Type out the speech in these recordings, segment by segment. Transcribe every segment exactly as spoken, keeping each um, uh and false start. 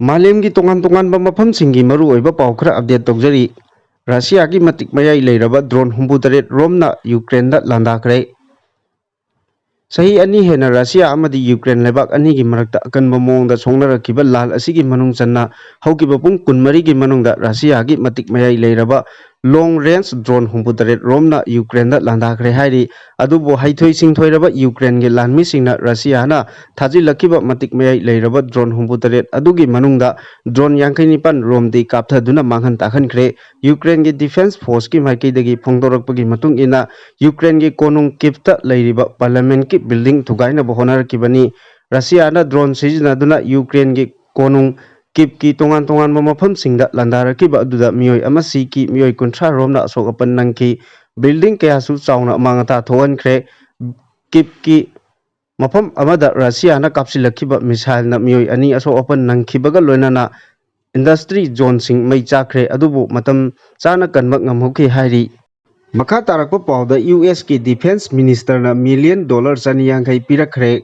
ꯃꯥꯂꯦꯝꯒꯤ ꯇꯣꯉꯥꯟ ꯇꯣꯉꯥꯟꯕ ꯃꯐꯝꯁꯤꯡꯒꯤ ꯃꯔꯨꯑꯣꯏꯕ ꯄꯥꯎ ꯈꯔ ꯑꯞꯗꯦꯠ ꯇꯧꯖꯔꯤ꯫ ꯔꯁꯤꯌꯥꯒꯤ ꯃꯇꯤꯛ ꯃꯌꯥꯏ ꯂꯩꯔꯕ ꯗ꯭ꯔꯣꯟ ꯍꯨꯝꯐꯨ ꯇꯔꯦꯠ ꯔꯣꯝꯅ ꯌꯨꯀ꯭ꯔꯦꯟꯗ ꯂꯥꯟꯗꯥꯈ꯭ꯔꯦ꯫ ꯆꯍꯤ ꯑꯅꯤ ꯍꯦꯟꯅ ꯔꯁꯤꯌꯥ ꯑꯃꯗꯤ ꯌꯨꯀ꯭ꯔꯦꯟ ꯂꯩꯕꯥꯛ ꯑꯅꯤꯒꯤ ꯃꯔꯛꯇ ꯑꯀꯟꯕ ꯃꯑꯣꯡꯗ ꯁꯣꯛꯅꯔꯛꯈꯤꯕ ꯂꯥꯟ ꯑꯁꯤꯒꯤ ꯃꯅꯨꯡ ꯆꯟꯅ ꯍꯧꯈꯤꯕ ꯄꯨꯡ ꯀꯨꯟꯃꯔꯤꯒꯤ ꯃꯅꯨꯡꯗ ꯔꯁꯤꯌꯥꯒꯤ ꯃꯇꯤꯛ ꯃꯌꯥꯏ ꯂꯩꯔꯕ ꯂꯣꯡ ꯔꯦꯟꯖ ꯗ꯭ꯔꯣꯟ ꯍꯨꯝꯐꯨ ꯇꯔꯦꯠ ꯔꯣꯝꯅ ꯌꯨꯀ꯭ꯔꯦꯟꯗ ꯂꯥꯟꯗꯥꯈ꯭ꯔꯦ ꯍꯥꯏꯔꯤ꯫ ꯑꯗꯨꯕꯨ ꯍꯩꯊꯣꯏ ꯁꯤꯡꯊꯣꯏꯔꯕ ꯌꯨꯀ꯭ꯔꯦꯟꯒꯤ ꯂꯥꯟꯃꯤꯁꯤꯡꯅ ꯔꯁꯤꯌꯥꯅ ꯊꯥꯖꯤꯜꯂꯛꯈꯤꯕ ꯃꯇꯤꯛ ꯃꯌꯥꯏ ꯂꯩꯔꯕ ꯗ꯭ꯔꯣꯟ ꯍꯨꯝꯐꯨ ꯇꯔꯦꯠ ꯑꯗꯨꯒꯤ ꯃꯅꯨꯡꯗ ꯗ꯭ꯔꯣꯟ ꯌꯥꯡꯈꯩ ꯅꯤꯄꯥꯟ ꯔꯣꯝꯗꯤ ꯀꯥꯞꯊꯗꯨꯅ ꯃꯥꯡꯍꯟ ꯇꯥꯛꯍꯟꯈ꯭ꯔꯦ꯫ ꯌꯨꯀ꯭ꯔꯦꯟꯒꯤ ꯗꯤꯐꯦꯟꯁ ꯐꯣꯔꯁꯀꯤ ꯃꯥꯏꯀꯩꯗꯒꯤ ꯐꯣꯡꯗꯣꯔꯛꯄꯒꯤ ꯃꯇꯨꯡ ꯏꯟꯅ, ꯌꯨꯀ꯭ꯔꯦꯟꯒꯤ ꯀꯣꯅꯨꯡ ꯀꯤꯞꯇ ꯂꯩꯔꯤꯕ ꯄꯥꯔꯂꯤꯌꯥꯃꯦꯟꯠꯀꯤ ꯕꯤꯜꯗꯤꯡ ꯊꯨꯒꯥꯏꯅꯕ ꯍꯣꯠꯅꯔꯛꯈꯤꯕꯅꯤ꯫ ꯔꯁꯤꯌꯥꯅ ꯗ꯭ꯔꯣꯟ ꯁꯤꯖꯤꯟꯅꯗꯨꯅ ꯌꯨꯀ꯭ꯔꯦꯟꯒꯤ ꯀꯣꯅꯨꯡ ꯀꯤꯞꯀꯤ ꯇꯣꯉꯥꯟ ꯇꯣꯉꯥꯟꯕ ꯃꯐꯝꯁꯤꯡꯗ ꯂꯥꯟꯗꯥꯔꯛꯈꯤꯕ ꯑꯗꯨꯗ ꯃꯤꯑꯣꯏ ꯑꯃ ꯁꯤꯈꯤ, ꯃꯤꯑꯣꯏ ꯀꯨꯟꯊ꯭ꯔꯥ ꯔꯣꯝꯅ ꯑꯁꯣꯛ ꯑꯄꯟ ꯅꯪꯈꯤ꯫ ꯕꯤꯜꯗꯤꯡ ꯀꯌꯥꯁꯨ ꯆꯥꯎꯅ ꯑꯃꯥꯡ ꯑꯇꯥ ꯊꯣꯛꯍꯟꯈ꯭ꯔꯦ꯫ ꯀꯤꯞꯀꯤ ꯃꯐꯝ ꯑꯃꯗ ꯔꯁꯤꯌꯥꯅ ꯀꯥꯞꯁꯤꯜꯂꯛꯈꯤꯕ ꯃꯤꯁꯥꯏꯜꯅ ꯃꯤꯑꯣꯏ ꯑꯅꯤ ꯑꯁꯣꯛ ꯑꯄꯟ ꯅꯪꯈꯤꯕꯒ ꯂꯣꯏꯅꯅ ꯏꯟꯗꯁꯇ꯭ꯔꯤ ꯖꯣꯟꯁꯤꯡ ꯃꯩ ꯆꯥꯛꯈ꯭ꯔꯦ, ꯑꯗꯨꯕꯨ ꯃꯇꯝ ꯆꯥꯅ ꯀꯟꯕ ꯉꯝꯍꯧꯈꯤ ꯍꯥꯏꯔꯤ꯫ ꯃꯈꯥ ꯇꯥꯔꯛꯄ ꯄꯥꯎꯗ, ꯌꯨ ꯑꯦꯁꯀꯤ ꯗꯤꯐꯦꯟꯁ ꯃꯤꯅꯤꯁꯇꯔꯅ ꯃꯤꯂꯤꯌꯟ ꯗꯣꯂꯔ ꯆꯅꯤ ꯌꯥꯡꯈꯩ ꯄꯤꯔꯛꯈ꯭ꯔꯦ꯫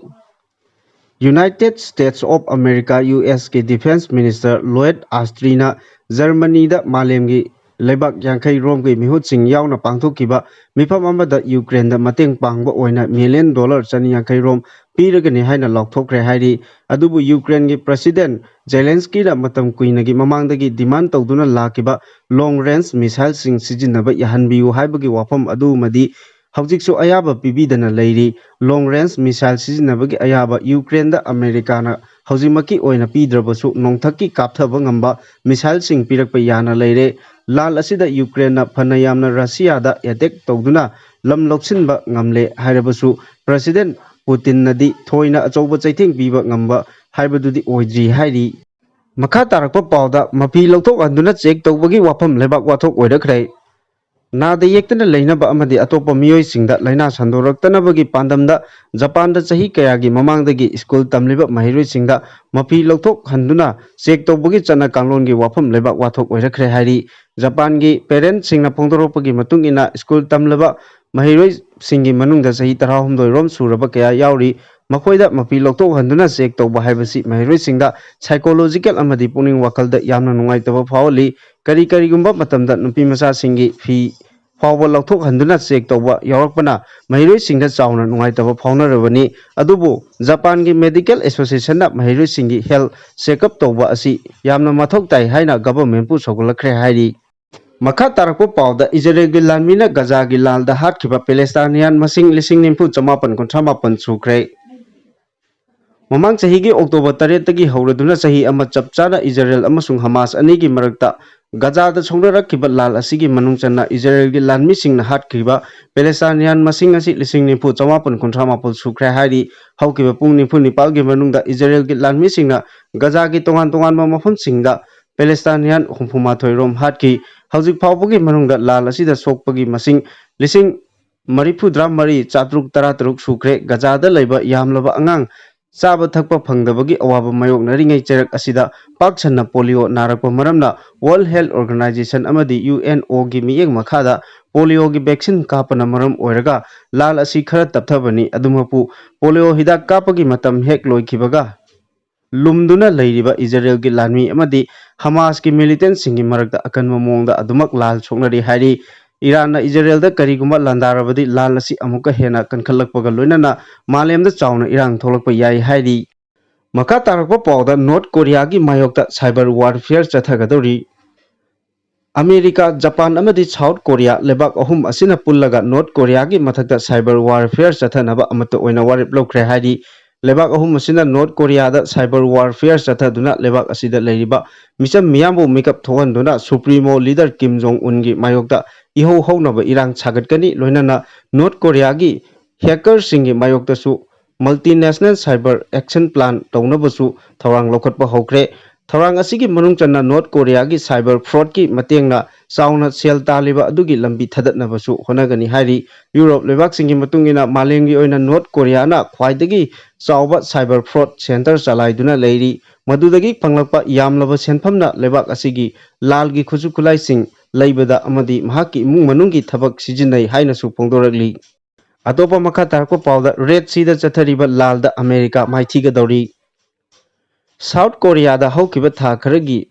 United States of America, U ꯑꯦꯁꯀꯤ ꯗꯤꯐꯦꯟꯁ ꯃꯤꯅꯤꯁꯇꯔ ꯂꯣꯌꯦꯗ ꯑꯥꯁꯇ꯭ꯔꯤꯅ ꯖꯔꯃꯅꯤꯗ ꯃꯥꯂꯦꯝꯒꯤ ꯂꯩꯕꯥꯛ ꯌꯥꯡꯈꯩ ꯔꯣꯝꯒꯤ ꯃꯤꯍꯨꯠꯁꯤꯡ ꯌꯥꯎꯅ ꯄꯥꯡꯊꯣꯛꯈꯤꯕ ꯃꯤꯐꯝ ꯑꯃꯗ ꯌꯨꯀ꯭ꯔꯦꯟꯗ ꯃꯇꯦꯡ ꯄꯥꯡꯕ ꯑꯣꯏꯅ ꯃꯤꯂꯤꯌꯟ ꯗꯣꯂꯔ ꯆꯅꯤ ꯌꯥꯡꯈꯩ ꯔꯣꯝ ꯄꯤꯔꯒꯅꯤ ꯍꯥꯏꯅ ꯂꯥꯎꯊꯣꯛꯈ꯭ꯔꯦ ꯍꯥꯏꯔꯤ꯫ ꯑꯗꯨꯕꯨ ꯌꯨꯀ꯭ꯔꯦꯟꯒꯤ ꯄ꯭ꯔꯁꯤꯗꯦꯟꯠ ꯖꯦꯂꯦꯟꯁꯀꯤꯅ ꯃꯇꯝ ꯀꯨꯏꯅꯒꯤ ꯃꯃꯥꯡꯗꯒꯤ ꯗꯤꯃꯥꯟ ꯇꯧꯗꯨꯅ ꯂꯥꯛꯈꯤꯕ ꯂꯣꯡ ꯔꯦꯟꯖ ꯃꯤꯁꯥꯏꯜꯁꯤꯡ ꯁꯤꯖꯤꯟꯅꯕ ꯌꯥꯍꯟꯕꯤꯌꯨ ꯍꯥꯏꯕꯒꯤ ꯋꯥꯐꯝ ꯑꯗꯨꯃꯗꯤ ꯍꯧꯖꯤꯛꯁꯨ ꯑꯌꯥꯕ ꯄꯤꯕꯤꯗꯅ ꯂꯩꯔꯤ꯫ ꯂꯣꯡ ꯔꯦꯟꯖ ꯃꯤꯁꯥꯏꯜ ꯁꯤꯖꯤꯟꯅꯕꯒꯤ ꯑꯌꯥꯕ ꯌꯨꯀ꯭ꯔꯦꯟꯗ ꯑꯃꯦꯔꯤꯀꯥꯅ ꯍꯧꯖꯤꯛꯃꯛꯀꯤ ꯑꯣꯏꯅ ꯄꯤꯗ꯭ꯔꯕꯁꯨ, ꯅꯣꯡꯊꯛꯀꯤ ꯀꯥꯞꯊꯕ ꯉꯝꯕ ꯃꯤꯁꯥꯏꯜꯁꯤꯡ ꯄꯤꯔꯛꯄ ꯌꯥꯅ ꯂꯩꯔꯦ꯫ ꯂꯥꯟ ꯑꯁꯤꯗ ꯌꯨꯀ꯭ꯔꯦꯟꯅ ꯐꯅ ꯌꯥꯝꯅ ꯔꯁꯤꯌꯥꯗ ꯑꯦꯇꯦꯛ ꯇꯧꯗꯨꯅ ꯂꯝ ꯂꯧꯁꯤꯟꯕ ꯉꯝꯂꯦ ꯍꯥꯏꯔꯕꯁꯨ, ꯄ꯭ꯔꯁꯤꯗꯦꯟꯠ ꯄꯨꯇꯤꯟꯅꯗꯤ ꯊꯣꯏꯅ ꯑꯆꯧꯕ ꯆꯩꯊꯦꯡ ꯄꯤꯕ ꯉꯝꯕ ꯍꯥꯏꯕꯗꯨꯗꯤ ꯑꯣꯏꯗ꯭ꯔꯤ ꯍꯥꯏꯔꯤ꯫ ꯃꯈꯥ ꯇꯥꯔꯛꯄ ꯄꯥꯎꯗ, ꯃꯐꯤ ꯂꯧꯊꯣꯛꯍꯟꯗꯨꯅ ꯆꯦꯛ ꯇꯧꯕꯒꯤ ꯋꯥꯐꯝ ꯂꯩꯕꯥꯛ ꯋꯥꯊꯣꯛ ꯑꯣꯏꯔꯛꯈ꯭ꯔꯦ꯫ ꯅꯥꯗ ꯌꯦꯛꯇꯅ ꯂꯩꯅꯕ ꯑꯃꯗꯤ ꯑꯇꯣꯞꯄ ꯃꯤꯑꯣꯏꯁꯤꯡꯗ ꯂꯥꯏꯅꯥ ꯁꯟꯗꯣꯔꯛꯇꯅꯕꯒꯤ ꯄꯥꯟꯗꯝꯗ ꯖꯄꯥꯟꯗ ꯆꯍꯤ ꯀꯌꯥꯒꯤ ꯃꯃꯥꯡꯗꯒꯤ ꯁ꯭ꯀꯨꯜ ꯇꯝꯂꯤꯕ ꯃꯍꯩꯔꯣꯏꯁꯤꯡꯗ ꯃꯐꯤ ꯂꯧꯊꯣꯛꯍꯟꯗꯨꯅ ꯆꯦꯛ ꯇꯧꯕꯒꯤ ꯆꯠꯅ ꯀꯥꯡꯂꯣꯟꯒꯤ ꯋꯥꯐꯝ ꯂꯩꯕꯥꯛ ꯋꯥꯊꯣꯛ ꯑꯣꯏꯔꯛꯈ꯭ꯔꯦ ꯍꯥꯏꯔꯤ꯫ ꯖꯄꯥꯟꯒꯤ ꯄꯦꯔꯦꯟꯠꯁꯤꯡꯅ ꯐꯣꯡꯗꯣꯔꯛꯄꯒꯤ ꯃꯇꯨꯡ ꯏꯟꯅ, ꯁ꯭ꯀꯨꯜ ꯇꯝꯂꯕ ꯃꯍꯩꯔꯣꯏꯁꯤꯡꯒꯤ ꯃꯅꯨꯡꯗ ꯆꯍꯤ ꯇꯔꯥꯍꯨꯝꯗꯣꯏ ꯔꯣꯝ ꯁꯨꯔꯕ ꯀꯌꯥ ꯌꯥꯎꯔꯤ꯫ ꯃꯈꯣꯏꯗ ꯃꯄꯤ ꯂꯧꯊꯣꯛꯍꯟꯗꯨꯅ ꯆꯦꯛ ꯇꯧꯕ ꯍꯥꯏꯕꯁꯤ ꯃꯍꯩꯔꯣꯏꯁꯤꯡꯗ ꯁꯥꯏꯀꯣꯂꯣꯖꯤꯀꯦꯜ ꯑꯃꯗꯤ ꯄꯨꯛꯅꯤꯡ ꯋꯥꯈꯜꯗ ꯌꯥꯝꯅ ꯅꯨꯡꯉꯥꯏꯇꯕ ꯐꯥꯎꯍꯜꯂꯤ꯫ ꯀꯔꯤ ꯀꯔꯤꯒꯨꯝꯕ ꯃꯇꯝꯗ ꯅꯨꯄꯤ ꯃꯆꯥꯁꯤꯡꯒꯤ ꯐꯤ ꯐꯥꯎꯕ ꯂꯧꯊꯣꯛꯍꯟꯗꯨꯅ ꯆꯦꯛ ꯇꯧꯕ ꯌꯥꯎꯔꯛꯄꯅ ꯃꯍꯩꯔꯣꯏꯁꯤꯡꯗ ꯆꯥꯎꯅ ꯅꯨꯡꯉꯥꯏꯇꯕ ꯐꯥꯎꯅꯔꯕꯅꯤ꯫ ꯑꯗꯨꯕꯨ ꯖꯄꯥꯟꯒꯤ ꯃꯦꯗꯤꯀꯦꯜ ꯑꯦꯁꯣꯁꯤꯌꯦꯁꯟꯅ ꯃꯍꯩꯔꯣꯏꯁꯤꯡꯒꯤ ꯍꯦꯜꯊ ꯆꯦꯛꯑꯞ ꯇꯧꯕ ꯑꯁꯤ ꯌꯥꯝꯅ ꯃꯊꯧ ꯇꯥꯏ ꯍꯥꯏꯅ ꯒꯚꯔꯟꯃꯦꯟꯠꯄꯨ ꯁꯧꯒꯠꯂꯛꯈ꯭ꯔꯦ ꯍꯥꯏꯔꯤ꯫ ꯃꯈꯥ ꯇꯥꯔꯛꯄ ꯄꯥꯎꯗ ꯏꯖꯔꯦꯜꯒꯤ ꯂꯥꯟꯃꯤꯅ ꯒꯖꯥꯒꯤ ꯂꯥꯜꯗ ꯍꯥꯠꯈꯤꯕ ꯄꯦꯂꯦꯁꯇꯥꯏꯅꯤꯌꯥꯟ ꯃꯁꯤꯡ ꯂꯤꯁꯤꯡ ꯅꯤꯐꯨ ꯆꯃꯥꯄꯟ ꯀꯨꯟꯊ꯭ꯔꯥ ꯃꯥꯄꯟ ꯁꯨꯈ꯭ꯔꯦ꯫ ꯃꯃꯥꯡ ꯆꯍꯤꯒꯤ ꯑꯣꯛꯇꯣꯕꯔ ꯇꯔꯦꯠꯇꯒꯤ ꯍꯧꯔꯗꯨꯅ ꯆꯍꯤ ꯑꯃ ꯆꯞ ꯆꯥꯅ ꯏꯖꯔꯦꯜ ꯑꯃꯁꯨꯡ ꯍꯃꯥꯁ ꯑꯅꯤꯒꯤ ꯃꯔꯛꯇ ꯒꯖꯥꯗ ꯁꯣꯛꯅꯔꯛꯈꯤꯕ ꯂꯥꯜ ꯑꯁꯤꯒꯤ ꯃꯅꯨꯡ ꯆꯟꯅ ꯏꯖꯔꯦꯜꯒꯤ ꯂꯥꯟꯃꯤꯁꯤꯡꯅ ꯍꯥꯠꯈꯤꯕ ꯄꯦꯂꯦꯁꯇꯥꯏꯅꯤꯌꯥꯟ ꯃꯁꯤꯡ ꯑꯁꯤ ꯂꯤꯁꯤꯡ ꯅꯤꯐꯨ ꯆꯃꯥꯄꯟ ꯀꯨꯟꯊ꯭ꯔꯥ ꯃꯥꯄꯜ ꯁꯨꯈ꯭ꯔꯦ ꯍꯥꯏꯔꯤ꯫ ꯍꯧꯈꯤꯕ ꯄꯨꯡ ꯅꯤꯐꯨ ꯅꯤꯄꯥꯜꯒꯤ ꯃꯅꯨꯡꯗ ꯏꯖꯔꯦꯜꯒꯤ ꯂꯥꯟꯃꯤꯁꯤꯡꯅ ꯒꯖꯥꯒꯤ ꯇꯣꯉꯥꯟ ꯇꯣꯉꯥꯟꯕ ꯃꯐꯝꯁꯤꯡꯗ ꯄꯦꯂꯦꯁꯇꯥꯏꯅꯤꯌꯥꯟ ꯍꯨꯝꯐꯨ ꯃꯥꯊꯣꯏ ꯔꯣꯝ ꯍꯥꯠꯈꯤ꯫ ꯍꯧꯖꯤꯛ ꯐꯥꯎꯕꯒꯤ ꯃꯅꯨꯡꯗ ꯂꯥꯜ ꯑꯁꯤꯗ ꯁꯣꯛꯄꯒꯤ ꯃꯁꯤꯡ ꯂꯤꯁꯤꯡ ꯃꯔꯤꯐꯨꯇꯔꯥ ꯃꯔꯤ ꯆꯥꯇ꯭ꯔꯨꯛ ꯇꯔꯥ ꯇꯔꯨꯛ ꯁꯨꯈ꯭ꯔꯦ꯫ ꯒꯖꯥꯗ ꯂꯩꯕ ꯌꯥꯝꯂꯕ ꯑꯉꯥꯡ ꯆꯥꯕ ꯊꯛꯄ ꯐꯪꯗꯕꯒꯤ ꯑꯋꯥꯕ ꯃꯥꯌꯣꯛꯅꯔꯤꯉꯩ ꯆꯩꯔꯛ ꯑꯁꯤꯗ ꯄꯥꯛ ꯁꯟꯅ ꯄꯣꯂꯤꯑꯣ ꯅꯥꯔꯛꯄ ꯃꯔꯝꯅ ꯋꯥꯔꯜꯗ ꯍꯦꯜꯊ ꯑꯣꯔꯒꯅꯥꯏꯖꯦꯁꯟ ꯑꯃꯗꯤ ꯌꯨ ꯑꯦꯟ ꯑꯣꯒꯤ ꯃꯤꯠꯌꯦꯡ ꯃꯈꯥꯗ ꯄꯣꯂꯤꯑꯣꯒꯤ ꯚꯦꯛꯁꯤꯟ ꯀꯥꯞꯄꯅ ꯃꯔꯝ ꯑꯣꯏꯔꯒ ꯂꯥꯜ ꯑꯁꯤ ꯈꯔ ꯇꯞꯊꯕꯅꯤ꯫ ꯑꯗꯨꯃꯛꯄꯨ ꯄꯣꯂꯤꯑꯣ ꯍꯤꯗꯥꯛ ꯀꯥꯞꯄꯒꯤ ꯃꯇꯝ ꯍꯦꯛ ꯂꯣꯏꯈꯤꯕꯒ ꯂꯨꯝꯗꯨꯅ ꯂꯩꯔꯤꯕ ꯏꯖꯔꯦꯜꯒꯤ ꯂꯥꯟꯃꯤ ꯑꯃꯗꯤ ꯍꯃꯥꯁꯀꯤ ꯃꯤꯂꯤꯇꯦꯟꯠꯁꯤꯡꯒꯤ ꯃꯔꯛꯇ ꯑꯀꯟꯕ ꯃꯑꯣꯡꯗ ꯑꯗꯨꯃꯛ ꯂꯥꯜ ꯁꯣꯛꯅꯔꯤ ꯍꯥꯏꯔꯤ꯫ ꯏꯔꯥꯟꯅ ꯏꯖꯔꯦꯜꯗ ꯀꯔꯤꯒꯨꯝꯕ ꯂꯥꯟꯗꯥꯔꯕꯗꯤ ꯂꯥꯜ ꯑꯁꯤ ꯑꯃꯨꯛꯀ ꯍꯦꯟꯅ ꯀꯟꯈꯠꯂꯛꯄꯒ ꯂꯣꯏꯅꯅ ꯃꯥꯂꯦꯝꯗ ꯆꯥꯎꯅ ꯏꯔꯥꯡ ꯊꯣꯛꯂꯛꯄ ꯌꯥꯏ ꯍꯥꯏꯔꯤ꯫ ꯃꯈꯥ ꯇꯥꯔꯛꯄ ꯄꯥꯎꯗ ꯅꯣꯔꯠ ꯀꯣꯔꯤꯌꯥꯒꯤ ꯃꯥꯌꯣꯛꯇ ꯁꯥꯏꯕꯔ ꯋꯥꯔꯐꯤꯌꯔ ꯆꯠꯊꯒꯗꯧꯔꯤ꯫ ꯑꯃꯦꯔꯤꯀꯥ, ꯖꯄꯥꯟ ꯑꯃꯗꯤ ꯁꯥꯎꯠ ꯀꯣꯔꯤꯌꯥ ꯂꯩꯕꯥꯛ ꯑꯍꯨꯝ ꯑꯁꯤꯅ ꯄꯨꯜꯂꯒ ꯅꯣꯔꯠ ꯀꯣꯔꯤꯌꯥꯒꯤ ꯃꯊꯛꯇ ꯁꯥꯏꯕꯔ ꯋꯥꯔꯐꯤꯌꯔ ꯆꯠꯊꯅꯕ ꯑꯃꯠꯇ ꯑꯣꯏꯅ ꯋꯥꯔꯦꯞ ꯂꯧꯈ꯭ꯔꯦ ꯍꯥꯏꯔꯤ꯫ ꯂꯩꯕꯥꯛ ꯑꯍꯨꯝ ꯑꯁꯤꯅ ꯅꯣꯔꯠ ꯀꯣꯔꯤꯌꯥꯗ ꯁꯥꯏꯕꯔ ꯋꯥꯔꯐꯤꯌꯔ ꯆꯠꯊꯗꯨꯅ ꯂꯩꯕꯥꯛ ꯑꯁꯤꯗ ꯂꯩꯔꯤꯕ ꯃꯤꯆꯝ ꯃꯤꯌꯥꯝꯕꯨ ꯃꯤꯀꯞ ꯊꯣꯛꯍꯟꯗꯨꯅ ꯁꯨꯄ꯭ꯔꯤꯃꯣ ꯂꯤꯗꯔ ꯀꯤꯝ ꯖꯣꯡ ꯎꯟꯒꯤ ꯃꯥꯌꯣꯛꯇ ꯏꯍꯧ ꯍꯧꯅꯕ ꯏꯔꯥꯡ ꯁꯥꯒꯠꯀꯅꯤ꯫ ꯂꯣꯏꯅꯅ ꯅꯣꯔꯠ ꯀꯣꯔꯤꯌꯥꯒꯤ ꯍꯦꯀꯔꯁꯤꯡꯒꯤ ꯃꯥꯌꯣꯛꯇꯁꯨ ꯃꯜꯇꯤꯅꯦꯁꯅꯦꯜ ꯁꯥꯏꯕꯔ ꯑꯦꯛꯁꯟ ꯄ꯭ꯂꯥꯟ ꯇꯧꯅꯕꯁꯨ ꯊꯧꯔꯥꯡ ꯂꯧꯈꯠꯄ ꯍꯧꯈ꯭ꯔꯦ꯫ ꯊꯧꯔꯥꯡ ꯑꯁꯤꯒꯤ ꯃꯅꯨꯡ ꯆꯟꯅ ꯅꯣꯔꯠ ꯀꯣꯔꯤꯌꯥꯒꯤ ꯁꯥꯏꯕꯔ ꯐ꯭ꯔꯣꯗꯀꯤ ꯃꯇꯦꯡꯅ ꯆꯥꯎꯅ ꯁꯦꯜ ꯇꯥꯜꯂꯤꯕ ꯑꯗꯨꯒꯤ ꯂꯝꯕꯤ ꯊꯥꯗꯠꯅꯕꯁꯨ ꯍꯣꯠꯅꯒꯅꯤ ꯍꯥꯏꯔꯤ꯫ ꯌꯨꯔꯣꯞ ꯂꯩꯕꯥꯛꯁꯤꯡꯒꯤ ꯃꯇꯨꯡ ꯏꯟꯅ ꯃꯥꯂꯦꯝꯒꯤ ꯑꯣꯏꯅ ꯅꯣꯔꯠ ꯀꯣꯔꯤꯌꯥꯅ ꯈ꯭ꯋꯥꯏꯗꯒꯤ ꯆꯥꯎꯕ ꯁꯥꯏꯕꯔ ꯐ꯭ꯔꯣꯗ ꯁꯦꯟꯇꯔ ꯆꯂꯥꯏꯗꯨꯅ ꯂꯩꯔꯤ꯫ ꯃꯗꯨꯗꯒꯤ ꯐꯪꯂꯛꯄ ꯌꯥꯝꯂꯕ ꯁꯦꯟꯐꯝꯅ ꯂꯩꯕꯥꯛ ꯑꯁꯤꯒꯤ ꯂꯥꯜꯒꯤ ꯈꯨꯠꯁꯨ ꯈꯨꯠꯂꯥꯏꯁꯤꯡ ꯂꯩꯕꯗ ꯑꯃꯗꯤ ꯃꯍꯥꯛꯀꯤ ꯏꯃꯨꯡ ꯃꯅꯨꯡꯒꯤ ꯊꯕꯛ ꯁꯤꯖꯤꯟꯅꯩ ꯍꯥꯏꯅꯁꯨ ꯐꯣꯡꯗꯣꯔꯛꯂꯤ꯫ ꯑꯇꯣꯞꯄ ꯃꯈꯥ ꯇꯥꯔꯛꯄ ꯄꯥꯎꯗ, ꯔꯦꯗ ꯁꯤꯗ ꯆꯠꯊꯔꯤꯕ ꯂꯥꯜꯗ ꯑꯃꯦꯔꯤꯀꯥ ꯃꯥꯏꯊꯤꯒꯗꯧꯔꯤ꯫ ꯁꯥꯎꯠ ꯀꯣꯔꯤꯌꯥꯗ ꯍꯧꯈꯤꯕ ꯊꯥ ꯈꯔꯒꯤ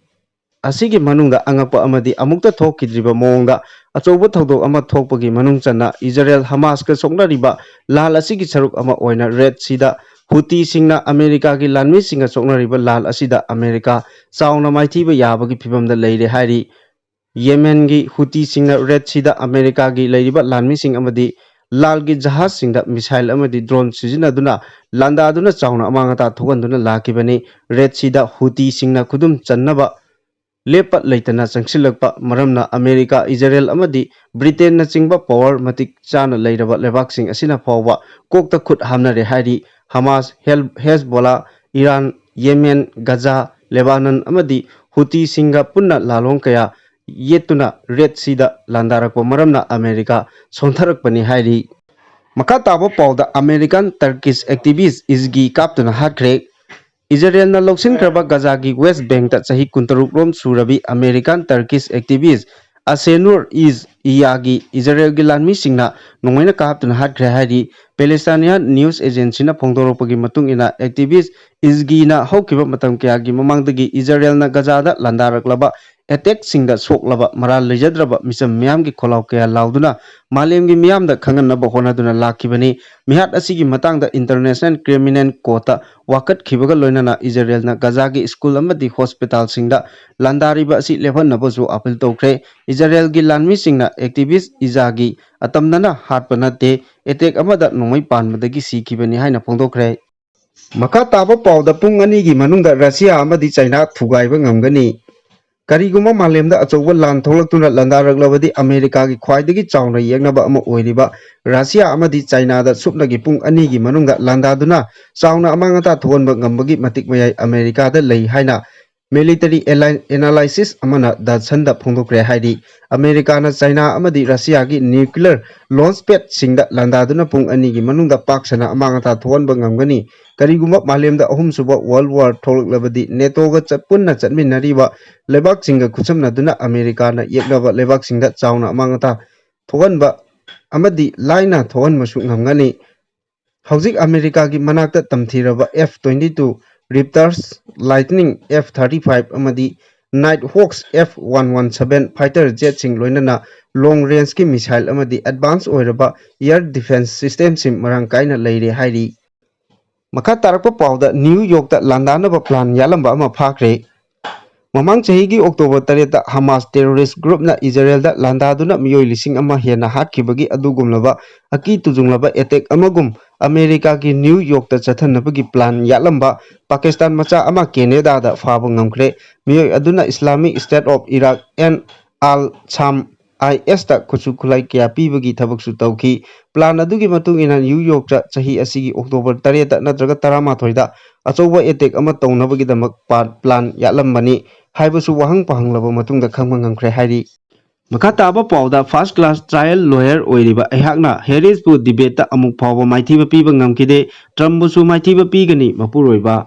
ꯑꯁꯤꯒꯤ ꯃꯅꯨꯡꯗ ꯑꯉꯛꯄ ꯑꯃꯗꯤ ꯑꯃꯨꯛꯇ ꯊꯣꯛꯈꯤꯗ꯭ꯔꯤꯕ ꯃꯑꯣꯡꯗ ꯑꯆꯧꯕ ꯊꯧꯗꯣꯛ ꯑꯃ ꯊꯣꯛꯄꯒꯤ ꯃꯅꯨꯡ ꯆꯟꯅ ꯏꯖꯔꯦꯜ ꯍꯃꯥꯁꯀ ꯁꯣꯛꯅꯔꯤꯕ ꯂꯥꯜ ꯑꯁꯤꯒꯤ ꯁꯔꯨꯛ ꯑꯃ ꯑꯣꯏꯅ ꯔꯦꯗ ꯁꯤꯗ ꯍꯨꯇꯤꯁꯤꯡꯅ ꯑꯃꯦꯔꯤꯀꯥꯒꯤ ꯂꯥꯟꯃꯤꯁꯤꯡꯒ ꯁꯣꯛꯅꯔꯤꯕ ꯂꯥꯜ ꯑꯁꯤꯗ ꯑꯃꯦꯔꯤꯀꯥ ꯆꯥꯎꯅ ꯃꯥꯏꯊꯤꯕ ꯌꯥꯕꯒꯤ ꯐꯤꯕꯝꯗ ꯂꯩꯔꯦ ꯍꯥꯏꯔꯤ꯫ ꯌꯦꯃꯦꯟꯒꯤ ꯍꯨꯇꯤꯁꯤꯡꯅ ꯔꯦꯗ ꯁꯤꯗ ꯑꯃꯦꯔꯤꯀꯥꯒꯤ ꯂꯩꯔꯤꯕ ꯂꯥꯟꯃꯤꯁꯤꯡ ꯑꯃꯗꯤ ꯂꯥꯜꯒꯤ ꯖꯍꯥꯖꯁꯤꯡꯗ ꯃꯤꯁꯥꯏꯜ ꯑꯃꯗꯤ ꯗ꯭ꯔꯣꯟ ꯁꯤꯖꯤꯟꯅꯗꯨꯅ ꯂꯥꯟꯗꯥꯗꯨꯅ ꯆꯥꯎꯅ ꯑꯃꯥꯡ ꯑꯇꯥ ꯊꯣꯛꯍꯟꯗꯨꯅ ꯂꯥꯛꯈꯤꯕꯅꯤ꯫ ꯔꯦꯗ ꯁꯤꯗ ꯍꯨꯇꯤꯁꯤꯡꯅ ꯈꯨꯗꯨꯝ ꯆꯟꯅꯕ ꯂꯦꯞꯄ ꯂꯩꯇꯅ ꯆꯪꯁꯤꯜꯂꯛꯄ ꯃꯔꯝꯅ ꯑꯃꯦꯔꯤꯀꯥ, ꯏꯖꯔꯦꯜ ꯑꯃꯗꯤ ꯕ꯭ꯔꯤꯇꯦꯟꯅꯆꯤꯡꯕ ꯄꯥꯋꯔ ꯃꯇꯤꯛ ꯆꯥꯅ ꯂꯩꯔꯕ ꯂꯩꯕꯥꯛꯁꯤꯡ ꯑꯁꯤꯅ ꯐꯥꯎꯕ ꯀꯣꯛꯇ ꯈꯨꯠ ꯍꯥꯝꯅꯔꯦ ꯍꯥꯏꯔꯤ꯫ ꯍꯃꯥꯁ, ꯍꯦꯜ-, ꯍꯦꯖꯕꯣꯂꯥ, ꯏꯔꯥꯟ, ꯌꯦꯃꯦꯟ, ꯒꯖꯥ, ꯂꯦꯕꯥꯅꯟ ꯑꯃꯗꯤ ꯍꯨꯇꯤꯁꯤꯡꯒ ꯄꯨꯟꯅ ꯂꯥꯜꯍꯣꯡ ꯀꯌꯥ ꯌꯦꯠꯇꯨꯅ ꯔꯦꯗ ꯁꯤꯗ ꯂꯥꯟꯗꯥꯔꯛꯄ ꯃꯔꯝꯅ ꯑꯃꯦꯔꯤꯀꯥ ꯁꯣꯟꯊꯔꯛꯄꯅꯤ ꯍꯥꯏꯔꯤ꯫ ꯃꯈꯥ ꯇꯥꯕ ꯄꯥꯎꯗ, ꯑꯃꯦꯔꯤꯀꯥꯟ ꯇꯔꯀꯤꯁ ꯑꯦꯛꯇꯤꯚꯤꯁ ꯏꯖꯒꯤ ꯀꯥꯞꯇꯨꯅ ꯍꯥꯠꯈ꯭ꯔꯦ꯫ ꯏꯖꯔꯦꯜꯅ ꯂꯧꯁꯤꯟꯈ꯭ꯔꯕ ꯒꯖꯥꯒꯤ ꯋꯦꯁ ꯕꯦꯡꯛꯇ ꯆꯍꯤ ꯀꯨꯟꯇꯔꯨꯛ ꯔꯣꯝ ꯁꯨꯔꯕꯤ ꯑꯃꯦꯔꯤꯀꯥꯟ ꯇꯔꯀꯤꯁ ꯑꯦꯛꯇꯤꯚꯤꯁ ꯑꯁꯦꯅꯨꯔ ꯏꯖ ꯏꯌꯥꯒꯤ ꯏꯖꯔꯦꯜꯒꯤ ꯂꯥꯟꯃꯤꯁꯤꯡꯅ ꯅꯣꯡꯃꯩꯅ ꯀꯥꯞꯇꯨꯅ ꯍꯥꯠꯈ꯭ꯔꯦ ꯍꯥꯏꯔꯤ꯫ ꯄꯦꯂꯦꯁꯇꯥꯅꯤꯌꯥꯟ ꯅ꯭ꯌꯨꯁ ꯑꯦꯖꯦꯟꯁꯤꯅ ꯐꯣꯡꯗꯣꯔꯛꯄꯒꯤ ꯃꯇꯨꯡ ꯏꯟꯅ, ꯑꯦꯛꯇꯤꯚꯤꯁ ꯏꯖꯒꯤꯅ ꯍꯧꯈꯤꯕ ꯃꯇꯝ ꯀꯌꯥꯒꯤ ꯃꯃꯥꯡꯗꯒꯤ ꯏꯖꯔꯦꯜꯅ ꯒꯖꯥꯗ ꯂꯥꯟꯗꯥꯔꯛꯂꯕ ꯑꯦꯇꯦꯛꯁꯤꯡꯗ ꯁꯣꯛꯂꯕ ꯃꯔꯥꯜ ꯂꯩꯖꯗ꯭ꯔꯕ ꯃꯤꯆꯝ ꯃꯤꯌꯥꯝꯒꯤ ꯈꯣꯜꯂꯥꯎ ꯀꯌꯥ ꯂꯥꯎꯗꯨꯅ ꯃꯥꯂꯦꯝꯒꯤ ꯃꯤꯌꯥꯝꯗ ꯈꯪꯍꯟꯅꯕ ꯍꯣꯠꯅꯗꯨꯅ ꯂꯥꯛꯈꯤꯕꯅꯤ꯫ ꯃꯤꯍꯥꯠ ꯑꯁꯤꯒꯤ ꯃꯇꯥꯡꯗ ꯏꯟꯇꯔꯅꯦꯁꯅꯦꯜ ꯀ꯭ꯔꯤꯃꯤꯅꯦꯜ ꯀꯣꯔꯠꯇ ꯋꯥꯀꯠꯈꯤꯕꯒ ꯂꯣꯏꯅꯅ ꯏꯖꯔꯦꯜꯅ ꯒꯖꯥꯒꯤ ꯁ꯭ꯀꯨꯜ ꯑꯃꯗꯤ ꯍꯣꯁꯄꯤꯇꯥꯜꯁꯤꯡꯗ ꯂꯥꯟꯗꯥꯔꯤꯕ ꯑꯁꯤ ꯂꯦꯞꯍꯟꯅꯕꯁꯨ ꯑꯄꯤꯜ ꯇꯧꯈ꯭ꯔꯦ꯫ ꯏꯖꯔꯦꯜꯒꯤ ꯂꯥꯟꯃꯤꯁꯤꯡꯅ ꯑꯦꯛꯇꯤꯚꯤꯁ ꯏꯖꯥꯒꯤ ꯑꯇꯝꯅꯅ ꯍꯥꯠꯄ ꯅꯠꯇꯦ, ꯑꯦꯇꯦꯛ ꯑꯃꯗ ꯅꯣꯡꯃꯩ ꯄꯥꯟꯕꯗꯒꯤ ꯁꯤꯈꯤꯕꯅꯤ ꯍꯥꯏꯅ ꯐꯣꯡꯗꯣꯛꯈ꯭ꯔꯦ꯫ ꯃꯈꯥ ꯇꯥꯕ ꯄꯥꯎꯗ, ꯄꯨꯡ ꯑꯅꯤꯒꯤ ꯃꯅꯨꯡꯗ ꯔꯁꯤꯌꯥ ꯑꯃꯗꯤ ꯆꯩꯅꯥ ꯊꯨꯒꯥꯏꯕ ꯉꯝꯒꯅꯤ꯫ ꯀꯔꯤꯒꯨꯝꯕ ꯃꯥꯂꯦꯝꯗ ꯑꯆꯧꯕ ꯂꯥꯟ ꯊꯣꯛꯂꯛꯇꯨꯅ ꯂꯥꯟꯗꯥꯔꯛꯂꯕꯗꯤ, ꯑꯃꯦꯔꯤꯀꯥꯒꯤ ꯈ꯭ꯋꯥꯏꯗꯒꯤ ꯆꯥꯎꯅ ꯌꯦꯛꯅꯕ ꯑꯃ ꯑꯣꯏꯔꯤꯕ ꯔꯁꯤꯌꯥ ꯑꯃꯗꯤ ꯆꯥꯏꯅꯥꯗ ꯁꯨꯞꯅꯒꯤ ꯄꯨꯡ ꯑꯅꯤꯒꯤ ꯃꯅꯨꯡꯗ ꯂꯥꯟꯗꯥꯗꯨꯅ ꯆꯥꯎꯅ ꯑꯃꯥꯡ ꯑꯇꯥ ꯊꯣꯛꯍꯟꯕ ꯉꯝꯕꯒꯤ ꯃꯇꯤꯛ ꯃꯌꯥꯏ ꯑꯃꯦꯔꯤꯀꯥꯗ ꯂꯩ ꯍꯥꯏꯅ ꯃꯤꯂꯤꯇꯔꯤ ꯑꯦꯂꯥꯏ-, ꯑꯦꯅꯥꯂꯥꯏꯁꯤꯁ ꯑꯃꯅ ꯗ ꯁꯟꯗ ꯐꯣꯡꯗꯣꯛꯈ꯭ꯔꯦ ꯍꯥꯏꯔꯤ꯫ ꯑꯃꯦꯔꯤꯀꯥꯅ ꯆꯥꯏꯅꯥ ꯑꯃꯗꯤ ꯔꯁꯤꯌꯥꯒꯤ ꯅ꯭ꯌꯨꯀ꯭ꯂꯤꯌꯔ ꯂꯣꯟꯆ ꯄꯦꯗꯁꯤꯡꯗ ꯂꯥꯟꯗꯥꯗꯨꯅ ꯄꯨꯡ ꯑꯅꯤꯒꯤ ꯃꯅꯨꯡꯗ ꯄꯥꯛ ꯁꯟꯅ ꯑꯃꯥꯡ ꯑꯇꯥ ꯊꯣꯛꯍꯟꯕ ꯉꯝꯒꯅꯤ꯫ ꯀꯔꯤꯒꯨꯝꯕ ꯃꯥꯂꯦꯝꯗ ꯑꯍꯨꯝꯁꯨꯕ ꯋꯥꯔꯜꯗ ꯋꯥꯔ ꯊꯣꯛꯂꯛꯂꯕꯗꯤ, ꯅꯦꯇꯣꯒ ꯆꯠ-, ꯄꯨꯟꯅ ꯆꯠꯃꯤꯟꯅꯔꯤꯕ ꯂꯩꯕꯥꯛꯁꯤꯡꯒ ꯈꯨꯠꯁꯝꯅꯗꯨꯅ ꯑꯃꯦꯔꯤꯀꯥꯅ ꯌꯦꯛꯅꯕ ꯂꯩꯕꯥꯛꯁꯤꯡꯗ ꯆꯥꯎꯅ ꯑꯃꯥꯡ ꯑꯇꯥ ꯊꯣꯛꯍꯟꯕ ꯑꯃꯗꯤ ꯂꯥꯏꯅ ꯊꯣꯛꯍꯟꯕꯁꯨ ꯉꯝꯒꯅꯤ꯫ ꯍꯧꯖꯤꯛ ꯑꯃꯦꯔꯤꯀꯥꯒꯤ ꯃꯅꯥꯛꯇ ꯇꯝꯊꯤꯔꯕ F twenty two Raptors, Lightning F thirty five ꯑꯃꯗꯤ Nighthawks F one one seven fighter jetꯁꯤꯡ, ꯂꯣꯏꯅꯅ long rangeꯀꯤ missile ꯑꯃꯗꯤ advance ꯑꯣꯏꯔꯕ air defence systemꯁꯤꯡ ꯃꯔꯥꯡ ꯀꯥꯏꯅ ꯂꯩꯔꯦ ꯍꯥꯏꯔꯤ꯫ ꯃꯈꯥ ꯇꯥꯔꯛꯄ ꯄꯥꯎꯗ, ꯅ꯭ꯌꯨ ꯌꯣꯔꯛꯇ ꯂꯥꯟꯗꯥꯅꯕ plan ꯌꯥꯠꯂꯝꯕ ꯑꯃ ꯐꯥꯈ꯭ꯔꯦ꯫ ꯃꯃꯥꯡ ꯆꯍꯤꯒꯤ October ꯇꯔꯦꯠꯇ Hamas terrorist groupꯅ ꯏꯖꯔꯦꯜꯗ ꯂꯥꯟꯗꯥꯗꯨꯅ ꯃꯤꯑꯣꯏ ꯂꯤꯁꯤꯡ ꯑꯃ ꯍꯦꯟꯅ ꯍꯥꯠꯈꯤꯕꯒꯤ ꯑꯗꯨꯒꯨꯝꯂꯕ ꯑꯀꯤ ꯇꯨꯖꯨꯡꯂꯕ attack ꯑꯃꯒꯨꯝ ꯑꯃꯦꯔꯤꯀꯥꯒꯤ ꯅ꯭ꯌꯨ ꯌꯣꯔꯛꯇ ꯆꯠꯊꯅꯕꯒꯤ plan ꯌꯥꯠꯂꯝꯕ ꯄꯥꯀꯤꯁꯇꯥꯟ ꯃꯆꯥ ꯑꯃ ꯀꯦꯅꯦꯗꯥꯗ ꯐꯥꯕ ꯉꯝꯈ꯭ꯔꯦ꯫ ꯃꯤꯑꯣꯏ ꯑꯗꯨꯅ Islamic State of Iraq and Al Sham, ISꯇ ꯈꯨꯠꯁꯨ ꯈꯨꯠꯂꯥꯏ ꯀꯌꯥ ꯄꯤꯕꯒꯤ ꯊꯕꯛꯁꯨ ꯇꯧꯈꯤ꯫ Plan ꯑꯗꯨꯒꯤ ꯃꯇꯨꯡ ꯏꯟꯅ, ꯅ꯭ꯌꯨ ꯌꯣꯔꯛꯇ ꯆꯍꯤ ꯑꯁꯤꯒꯤ October ꯇꯔꯦꯠꯇ ꯅꯠꯇ꯭ꯔꯒ ꯇꯔꯥꯃꯥꯊꯣꯏꯗ ꯑꯆꯧꯕ attack ꯑꯃ ꯇꯧꯅꯕꯒꯤꯗꯃꯛ plan ꯌꯥꯠꯂꯝꯕꯅꯤ ꯍꯥꯏꯕꯁꯨ ꯋꯥꯍꯪ ꯄꯥꯍꯪꯂꯕ ꯃꯇꯨꯡꯗ ꯈꯪꯕ ꯉꯝꯈ꯭ꯔꯦ ꯍꯥꯏꯔꯤ꯫ ꯃꯈꯥ ꯇꯥꯕ ꯄꯥꯎꯗ, first class trial lawyer ꯑꯣꯏꯔꯤꯕ ꯑꯩꯍꯥꯛꯅ ꯍꯦꯔꯤꯁꯄꯨ debateꯇ ꯑꯃꯨꯛ ꯐꯥꯎꯕ ꯃꯥꯏꯊꯤꯕ ꯄꯤꯕ ꯉꯝꯈꯤꯗꯦ꯫ ꯇ꯭ꯔꯝꯕꯨꯁꯨ ꯃꯥꯏꯊꯤꯕ ꯄꯤꯒꯅꯤ, ꯃꯄꯨꯔꯣꯏꯕ꯫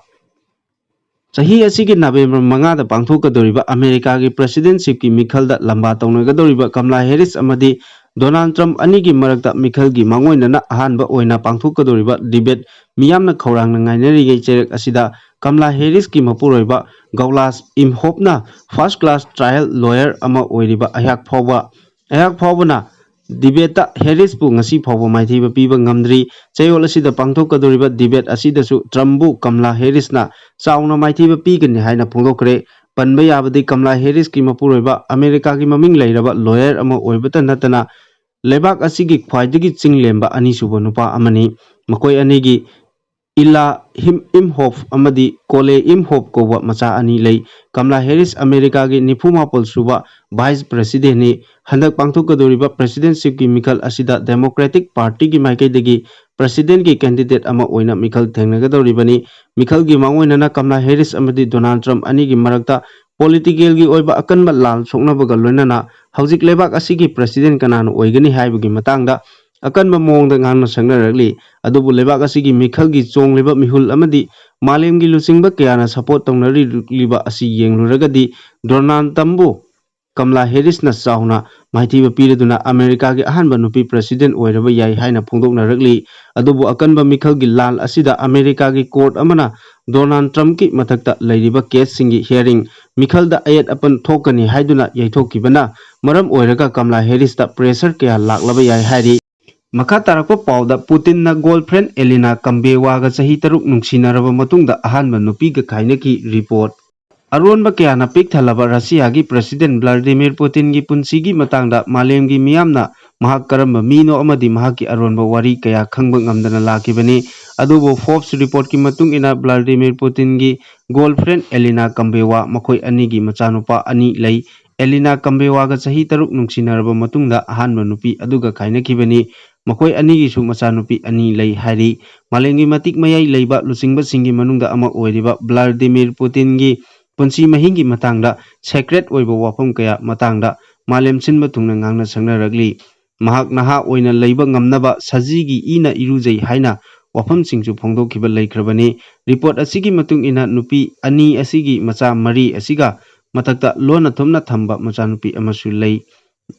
ꯆꯍꯤ ꯑꯁꯤꯒꯤ November ꯃꯉꯥꯗ ꯄꯥꯡꯊꯣꯛꯀꯗꯧꯔꯤꯕ ꯑꯃꯦꯔꯤꯀꯥꯒꯤ presidentshipꯀꯤ ꯃꯤꯈꯜꯗ ꯂꯝꯕꯥ ꯇꯧꯅꯒꯗꯧꯔꯤꯕ ꯀꯝꯂꯥ ꯍꯦꯔꯤꯁ ꯑꯃꯗꯤ ꯗꯣꯅꯥꯜꯗ ꯇ꯭ꯔꯝꯞ ꯑꯅꯤꯒꯤ ꯃꯔꯛꯇ ꯃꯤꯈꯜꯒꯤ ꯃꯥꯡꯑꯣꯏꯅꯅ ꯑꯍꯥꯟꯕ ꯑꯣꯏꯅ ꯄꯥꯡꯊꯣꯛꯀꯗꯧꯔꯤꯕ debate ꯃꯤꯌꯥꯝꯅ ꯈꯧꯔꯥꯡꯅ ꯉꯥꯏꯅꯔꯤꯉꯩ ꯆꯩꯔꯛ ꯑꯁꯤꯗ ꯀꯝꯂꯥ ꯍꯦꯔꯤꯁꯀꯤ ꯃꯄꯨꯔꯣꯏꯕ ꯒꯧꯂꯥꯁ ꯏꯝꯍꯣꯞꯅ first class trial lawyer ꯑꯃ ꯑꯣꯏꯔꯤꯕ ꯑꯩꯍꯥꯛ ꯐꯥꯎꯕ, ꯑꯩꯍꯥꯛ ꯐꯥꯎꯕꯅ debateꯇ ꯍꯦꯔꯤꯁꯄꯨ ꯉꯁꯤ ꯐꯥꯎꯕ ꯃꯥꯏꯊꯤꯕ ꯄꯤꯕ ꯉꯝꯗ꯭ꯔꯤ꯫ ꯆꯌꯣꯜ ꯑꯁꯤꯗ ꯄꯥꯡꯊꯣꯛꯀꯗꯧꯔꯤꯕ debate ꯑꯁꯤꯗꯁꯨ ꯇ꯭ꯔꯝꯞꯕꯨ ꯀꯝꯂꯥ ꯍꯦꯔꯤꯁꯅ ꯆꯥꯎꯅ ꯃꯥꯏꯊꯤꯕ ꯄꯤꯒꯅꯤ ꯍꯥꯏꯅ ꯐꯣꯡꯗꯣꯛꯈ꯭ꯔꯦ꯫ ꯄꯟꯕ ꯌꯥꯕꯗꯤ, ꯀꯝꯂꯥ ꯍꯦꯔꯤꯁꯀꯤ ꯃꯄꯨꯔꯣꯏꯕ ꯑꯃꯦꯔꯤꯀꯥꯒꯤ ꯃꯃꯤꯡ ꯂꯩꯔꯕ lawyer ꯑꯃ ꯑꯣꯏꯕꯇ ꯅꯠꯇꯅ ꯂꯩꯕꯥꯛ ꯑꯁꯤꯒꯤ ꯈ꯭ꯋꯥꯏꯗꯒꯤ ꯆꯤꯡꯂꯦꯝꯕ ꯑꯅꯤꯁꯨꯕ ꯅꯨꯄꯥ ꯑꯃꯅꯤ꯫ ꯃꯈꯣꯏ ꯑꯅꯤꯒꯤ ꯏꯂꯥ ꯍꯤꯝ ꯏꯝꯍꯣꯞ ꯑꯃꯗꯤ ꯀꯣꯂꯦ ꯏꯝꯍꯣꯞ ꯀꯧꯕ ꯃꯆꯥ ꯑꯅꯤ ꯂꯩ꯫ ꯀꯝꯂꯥ ꯍꯦꯔꯤꯁ ꯑꯃꯦꯔꯤꯀꯥꯒꯤ ꯅꯤꯐꯨ ꯃꯥꯄꯜ ꯁꯨꯕ vice presidentꯅꯤ꯫ ꯍꯟꯗꯛ ꯄꯥꯡꯊꯣꯛꯀꯗꯧꯔꯤꯕ presidentshipꯀꯤ ꯃꯤꯈꯜ ꯑꯁꯤꯗ Democratic Partyꯒꯤ ꯃꯥꯏꯀꯩꯗꯒꯤ presidentꯀꯤ candidate ꯑꯃ ꯑꯣꯏꯅ ꯃꯤꯈꯜ ꯊꯦꯡꯅꯒꯗꯧꯔꯤꯕꯅꯤ꯫ ꯃꯤꯈꯜꯒꯤ ꯃꯥꯡꯑꯣꯏꯅꯅ ꯀꯝꯂꯥ ꯍꯦꯔꯤꯁ ꯑꯃꯗꯤ ꯗꯣꯅꯥꯜꯗ ꯇ꯭ꯔꯝꯞ ꯑꯅꯤꯒꯤ ꯃꯔꯛꯇ politicalꯒꯤ ꯑꯣꯏꯕ ꯑꯀꯟꯕ ꯂꯥꯜ ꯁꯣꯛꯅꯕꯒ ꯂꯣꯏꯅꯅ ꯍꯧꯖꯤꯛ ꯂꯩꯕꯥꯛ ꯑꯁꯤꯒꯤ president ꯀꯅꯥꯅ ꯑꯣꯏꯒꯅꯤ ꯍꯥꯏꯕꯒꯤ ꯃꯇꯥꯡꯗ ꯑꯀꯟꯕ ꯃꯑꯣꯡꯗ ꯉꯥꯡꯅ ꯁꯛꯅꯔꯛꯂꯤ꯫ ꯑꯗꯨꯕꯨ ꯂꯩꯕꯥꯛ ꯑꯁꯤꯒꯤ ꯃꯤꯈꯜꯒꯤ ꯆꯣꯡꯂꯤꯕ ꯃꯤꯍꯨꯜ ꯑꯃꯗꯤ ꯃꯥꯂꯦꯝꯒꯤ ꯂꯨꯆꯤꯡꯕ ꯀꯌꯥꯅ support ꯇꯧꯅꯔꯤꯕ ꯑꯁꯤ ꯌꯦꯡꯂꯨꯔꯒꯗꯤ ꯗꯣꯅꯥꯜꯗ ꯇ꯭ꯔꯝꯞꯕꯨ ꯀꯃꯂꯥ ꯍꯦꯔꯤꯁꯅ ꯆꯥꯎꯅ ꯃꯥꯏꯊꯤꯕ ꯄꯤꯔꯗꯨꯅ ꯑꯃꯦꯔꯤꯀꯥꯒꯤ ꯑꯍꯥꯟꯕ ꯅꯨꯄꯤ ꯄ꯭ꯔꯦꯁꯤꯗꯦꯟꯠ ꯑꯣꯏꯔꯕ ꯌꯥꯏ ꯍꯥꯏꯅ ꯐꯣꯡꯗꯣꯛꯅꯔꯛꯂꯤ꯫ ꯑꯗꯨꯕꯨ ꯑꯀꯟꯕ ꯃꯤꯈꯜꯒꯤ ꯂꯥꯜ ꯑꯁꯤꯗ ꯑꯃꯦꯔꯤꯀꯥꯒꯤ ꯀꯣꯔꯠ ꯑꯃꯅ ꯗꯣꯅꯥꯜꯗ ꯇ꯭ꯔꯝꯞꯀꯤ ꯃꯊꯛꯇ ꯂꯩꯔꯤꯕ ꯀꯦꯁꯁꯤꯡꯒꯤ ꯍꯤꯌꯥꯔꯤꯡ ꯃꯤꯈꯜꯗ ꯑꯌꯦꯠ ꯑꯄꯟ ꯊꯣꯛꯀꯅꯤ ꯍꯥꯏꯗꯨꯅ ꯌꯩꯊꯣꯛꯈꯤꯕꯅ ꯃꯔꯝ ꯑꯣꯏꯔꯒ ꯀꯃꯂꯥ ꯍꯦꯔꯤꯁꯇ ꯄ꯭ꯔꯦꯁꯔ ꯀꯌꯥ ꯂꯥꯛꯂꯕ ꯌꯥꯏ ꯍꯥꯏꯔꯤ꯫ ꯃꯈꯥ ꯇꯥꯔꯛꯄ ꯄꯥꯎꯗ, ꯄꯨꯇꯤꯟꯅ ꯒꯣꯜꯐ꯭ꯔꯦꯟ ꯑꯦꯂꯤꯅꯥ ꯀꯝꯕꯦꯋꯥꯒ ꯆꯍꯤ ꯇꯔꯨꯛ ꯅꯨꯡꯁꯤꯅꯔꯕ ꯃꯇꯨꯡꯗ ꯑꯍꯥꯟꯕ ꯅꯨꯄꯤꯒ ꯈꯥꯏꯅꯈꯤ꯫ ꯔꯤꯄꯣꯔꯠ꯫ ꯑꯔꯣꯟꯕ ꯀꯌꯥꯅ ꯄꯤꯛ ꯊꯜꯂꯕ ꯔꯁꯤꯌꯥꯒꯤ ꯄ꯭ꯔꯦꯁꯤꯗꯦꯟꯠ ꯚ꯭ꯂꯥꯗꯤꯃꯤꯔ ꯄꯨꯇꯤꯟꯒꯤ ꯄꯨꯟꯁꯤꯒꯤ ꯃꯇꯥꯡꯗ ꯃꯥꯂꯦꯝꯒꯤ ꯃꯤꯌꯥꯝꯅ ꯃꯍꯥꯛ ꯀꯔꯝꯕ ꯃꯤꯅꯣ ꯑꯃꯗꯤ ꯃꯍꯥꯛꯀꯤ ꯑꯔꯣꯟꯕ ꯋꯥꯔꯤ ꯀꯌꯥ ꯈꯪꯕ ꯉꯝꯗꯅ ꯂꯥꯛꯈꯤꯕꯅꯤ꯫ ꯑꯗꯨꯕꯨ ꯐꯣꯔꯕꯁ ꯔꯤꯄꯣꯔꯠꯀꯤ ꯃꯇꯨꯡ ꯏꯟꯅ, ꯚ꯭ꯂꯥꯗꯤꯃꯤꯔ ꯄꯨꯇꯤꯟꯒꯤ ꯒꯣꯜꯐ꯭ꯔꯦꯟ ꯑꯦꯂꯤꯅꯥ ꯀꯝꯕꯦꯋꯥ, ꯃꯈꯣꯏ ꯑꯅꯤꯒꯤ ꯃꯆꯥꯅꯨꯄꯥ ꯑꯅꯤ ꯂꯩ꯫ ꯑꯦꯂꯤꯅꯥ ꯀꯝꯕꯦꯋꯥꯒ ꯆꯍꯤ ꯇꯔꯨꯛ ꯅꯨꯡꯁꯤꯅꯔꯕ ꯃꯇꯨꯡꯗ ꯑꯍꯥꯟꯕ ꯅꯨꯄꯤ ꯑꯗꯨꯒ ꯈꯥꯏꯅꯈꯤꯕꯅꯤ꯫ ꯃꯈꯣꯏ ꯑꯅꯤꯒꯤꯁꯨ ꯃꯆꯥꯅꯨꯄꯤ ꯑꯅꯤ ꯂꯩ ꯍꯥꯏꯔꯤ꯫ ꯃꯥꯂꯦꯝꯒꯤ ꯃꯇꯤꯛ ꯃꯌꯥꯏ ꯂꯩꯕ ꯂꯨꯆꯤꯡꯕꯁꯤꯡꯒꯤ ꯃꯅꯨꯡꯗ ꯑꯃ ꯑꯣꯏꯔꯤꯕ ꯚ꯭ꯂꯥꯗꯤꯃꯤꯔ ꯄꯨꯇꯤꯟꯒꯤ ꯄꯨꯟꯁꯤ ꯃꯍꯤꯡꯒꯤ ꯃꯇꯥꯡꯗ ꯁꯦꯀ꯭ꯔꯦꯠ ꯑꯣꯏꯕ ꯋꯥꯐꯝ ꯀꯌꯥ ꯃꯇꯥꯡꯗ ꯃꯥꯂꯦꯝ ꯁꯤꯟꯕ ꯊꯨꯡꯅ ꯉꯥꯡꯅ ꯁꯛꯅꯔꯛꯂꯤ꯫ ꯃꯍꯥꯛ ꯅꯍꯥ ꯑꯣꯏꯅ ꯂꯩꯕ ꯉꯝꯅꯕ ꯁꯖꯤꯒꯤ ꯏꯅ ꯏꯔꯨꯖꯩ ꯍꯥꯏꯅ ꯋꯥꯐꯝꯁꯤꯡꯁꯨ ꯐꯣꯡꯗꯣꯛꯈꯤꯕ ꯂꯩꯈ꯭ꯔꯕꯅꯤ꯫ ꯔꯤꯄꯣꯔꯠ ꯑꯁꯤꯒꯤ ꯃꯇꯨꯡ ꯏꯟꯅ, ꯅꯨꯄꯤ ꯑꯅꯤ ꯑꯁꯤꯒꯤ ꯃꯆꯥ ꯃꯔꯤ ꯑꯁꯤꯒ ꯃꯊꯛꯇ ꯂꯣꯟꯅ ꯊꯨꯞꯅ ꯊꯝꯕ ꯃꯆꯥꯅꯨꯄꯤ ꯑꯃꯁꯨ ꯂꯩ꯫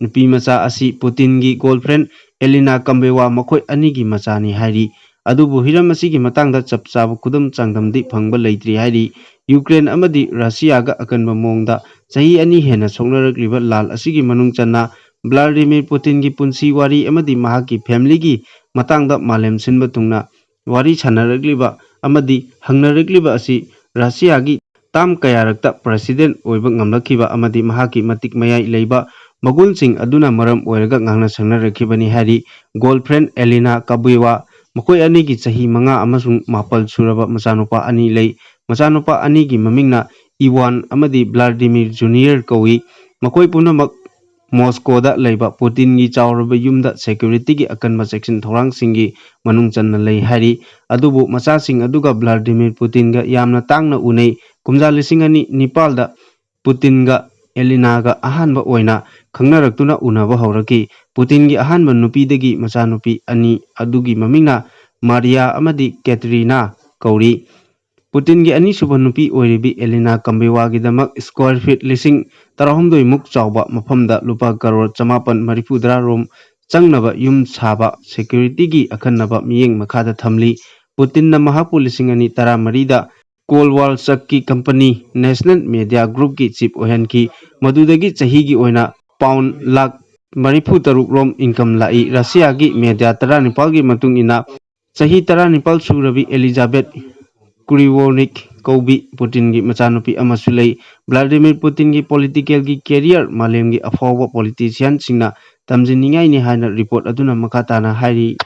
ꯅꯨꯄꯤ ꯃꯆꯥ ꯑꯁꯤ ꯄꯨꯇꯤꯟꯒꯤ ꯒꯣꯜꯐ꯭ꯔꯦꯟ ꯑꯦꯂꯤꯅꯥ ꯀꯝꯕꯦꯋꯥ ꯃꯈꯣꯏ ꯑꯅꯤꯒꯤ ꯃꯆꯥꯅꯤ ꯍꯥꯏꯔꯤ꯫ ꯑꯗꯨꯕꯨ ꯍꯤꯔꯝ ꯑꯁꯤꯒꯤ ꯃꯇꯥꯡꯗ ꯆꯞ ꯆꯥꯕ ꯈꯨꯗꯝ ꯆꯥꯡꯗꯝꯗꯤ ꯐꯪꯕ ꯂꯩꯇ꯭ꯔꯤ ꯍꯥꯏꯔꯤ꯫ ꯌꯨꯀ꯭ꯔꯦꯟ ꯑꯃꯗꯤ ꯔꯁꯤꯌꯥꯒ ꯑꯀꯟꯕ ꯃꯑꯣꯡꯗ ꯆꯍꯤ ꯑꯅꯤ ꯍꯦꯟꯅ ꯁꯣꯛꯅꯔꯛꯂꯤꯕ ꯂꯥꯜ ꯑꯁꯤꯒꯤ ꯃꯅꯨꯡ ꯆꯟꯅ ꯚ꯭ꯂꯥꯗꯤꯃꯤꯔ ꯄꯨꯇꯤꯟꯒꯤ ꯄꯨꯟꯁꯤ ꯋꯥꯔꯤ ꯑꯃꯗꯤ ꯃꯍꯥꯛꯀꯤ ꯐꯦꯃꯤꯂꯤꯒꯤ ꯃꯇꯥꯡꯗ ꯃꯥꯂꯦꯝ ꯁꯤꯟꯕ ꯊꯨꯡꯅ ꯋꯥꯔꯤ ꯁꯥꯟꯅꯔꯛꯂꯤꯕ ꯑꯃꯗꯤ ꯍꯪꯅꯔꯛꯂꯤꯕ ꯑꯁꯤ ꯔꯁꯤꯌꯥꯒꯤ ꯇꯥꯝ ꯀꯌꯥꯔꯛꯇ ꯄ꯭ꯔꯦꯁꯤꯗꯦꯟꯠ ꯑꯣꯏꯕ ꯉꯝꯂꯛꯈꯤꯕ ꯑꯃꯗꯤ ꯃꯍꯥꯛꯀꯤ ꯃꯇꯤꯛ ꯃꯌꯥꯏ ꯂꯩꯕ ꯃꯒꯨꯟꯁꯤꯡ ꯑꯗꯨꯅ ꯃꯔꯝ ꯑꯣꯏꯔꯒ ꯉꯥꯡꯅ ꯁꯛꯅꯔꯛꯈꯤꯕꯅꯤ ꯍꯥꯏꯔꯤ꯫ ꯒꯣꯜꯐ꯭ꯔꯦꯟ ꯑꯦꯂꯤꯅꯥ ꯀꯕꯨꯏꯋꯥ, ꯃꯈꯣꯏ ꯑꯅꯤꯒꯤ ꯆꯍꯤ ꯃꯉꯥ ꯑꯃꯁꯨꯡ ꯃꯥꯄꯜ ꯁꯨꯔꯕ ꯃꯆꯥꯅꯨꯄꯥ ꯑꯅꯤ ꯂꯩ꯫ ꯃꯆꯥꯅꯨꯄꯥ ꯑꯅꯤꯒꯤ ꯃꯃꯤꯡꯅ ꯏꯋꯥꯟ ꯑꯃꯗꯤ ꯚ꯭ꯂꯥꯗꯤꯃꯤꯔ ꯖꯨꯅꯤꯌꯔ ꯀꯧꯏ꯫ ꯃꯈꯣꯏ ꯄꯨꯝꯅꯃꯛ ꯃꯣꯁꯀꯣꯗ ꯂꯩꯕ ꯄꯨꯇꯤꯟꯒꯤ ꯆꯥꯎꯔꯕ ꯌꯨꯝꯗ ꯁꯦꯀ꯭ꯌꯨꯔꯤꯇꯤꯒꯤ ꯑꯀꯟꯕ ꯆꯦꯛꯁꯤꯟ ꯊꯧꯔꯥꯡꯁꯤꯡꯒꯤ ꯃꯅꯨꯡ ꯆꯟꯅ ꯂꯩ ꯍꯥꯏꯔꯤ꯫ ꯑꯗꯨꯕꯨ ꯃꯆꯥꯁꯤꯡ ꯑꯗꯨꯒ ꯚ꯭ꯂꯥꯗꯤꯃꯤꯔ ꯄꯨꯇꯤꯟꯒ ꯌꯥꯝꯅ ꯇꯥꯡꯅ ꯎꯅꯩ꯫ ꯀꯨꯝꯖꯥ ꯂꯤꯁꯤꯡ ꯑꯅꯤ ꯅꯤꯄꯥꯜꯗ ꯄꯨꯇꯤꯟꯒ ꯑꯦꯂꯤꯅꯥꯒ ꯑꯍꯥꯟꯕ ꯑꯣꯏꯅ ꯈꯪꯅꯔꯛꯇꯨꯅ ꯎꯅꯕ ꯍꯧꯔꯛꯈꯤ꯫ ꯄꯨꯇꯤꯟꯒꯤ ꯑꯍꯥꯟꯕ ꯅꯨꯄꯤꯗꯒꯤ ꯃꯆꯥꯅꯨꯄꯤ ꯑꯅꯤ ꯑꯗꯨꯒꯤ ꯃꯃꯤꯡꯅ ꯃꯥꯔꯤꯌꯥ ꯑꯃꯗꯤ ꯀꯦꯇꯔꯤꯅꯥ ꯀꯧꯔꯤ꯫ ꯄꯨꯇꯤꯟꯒꯤ ꯑꯅꯤꯁꯨꯕ ꯅꯨꯄꯤ ꯑꯣꯏꯔꯤꯕꯤ ꯑꯦꯂꯤꯅꯥ ꯀꯝꯕꯦꯋꯥꯒꯤꯗꯃꯛ square feet ꯂꯤꯁꯤꯡ ꯇꯔꯥꯍꯨꯝꯗꯣꯏ ꯃꯨꯛ ꯆꯥꯎꯕ ꯃꯐꯝꯗ ꯂꯨꯄꯥ ꯀꯔꯣꯔ ꯆꯃꯥꯄꯟ ꯃꯔꯤꯐꯨꯇꯔꯥ ꯔꯣꯝ ꯆꯪꯅꯕ ꯌꯨꯝ ꯁꯥꯕ security ꯒꯤ ꯑꯈꯟꯅꯕ ꯃꯤꯠꯌꯦꯡ ꯃꯈꯥꯗ ꯊꯝꯂꯤ꯫ ꯄꯨꯇꯤꯟꯅ ꯃꯍꯥꯛꯄꯨ ꯂꯤꯁꯤꯡ ꯑꯅꯤ ꯇꯔꯥꯃꯔꯤꯗ Cold War ꯆꯛꯀꯤ company National Media Group ꯀꯤ chief ꯑꯣꯏꯍꯟꯈꯤ꯫ ꯃꯗꯨꯗꯒꯤ ꯆꯍꯤꯒꯤ ꯑꯣꯏꯅ pound ꯂꯥꯈ ꯃꯔꯤꯐꯨ ꯇꯔꯨꯛ ꯔꯣꯝ income ꯂꯥꯛꯏ꯫ ꯔꯁꯤꯌꯥꯒꯤ media ꯇꯔꯥꯅꯤꯄꯥꯜꯒꯤ ꯃꯇꯨꯡ ꯏꯟꯅ, ꯆꯍꯤ ꯇꯔꯥꯅꯤꯄꯥꯜ ꯁꯨꯔꯕꯤ ꯑꯦꯂꯤꯖꯥꯕꯦꯠ ꯀ꯭ꯔꯤꯋꯣꯅꯤꯛ ꯀꯧꯕꯤ ꯄꯨꯇꯤꯟꯒꯤ ꯃꯆꯥꯅꯨꯄꯤ ꯑꯃꯁꯨ ꯂꯩ꯫ ꯚ꯭ꯂꯥꯗꯤꯃꯤꯔ ꯄꯨꯇꯤꯟꯒꯤ political ꯒꯤ career ꯃꯥꯂꯦꯝꯒꯤ ꯑꯐꯥꯎꯕ politician ꯁꯤꯡꯅ ꯇꯝꯖꯅꯤꯡꯉꯥꯏꯅꯤ ꯍꯥꯏꯅ report ꯑꯗꯨꯅ ꯃꯈꯥ ꯇꯥꯅ ꯍꯥꯏꯔꯤ꯫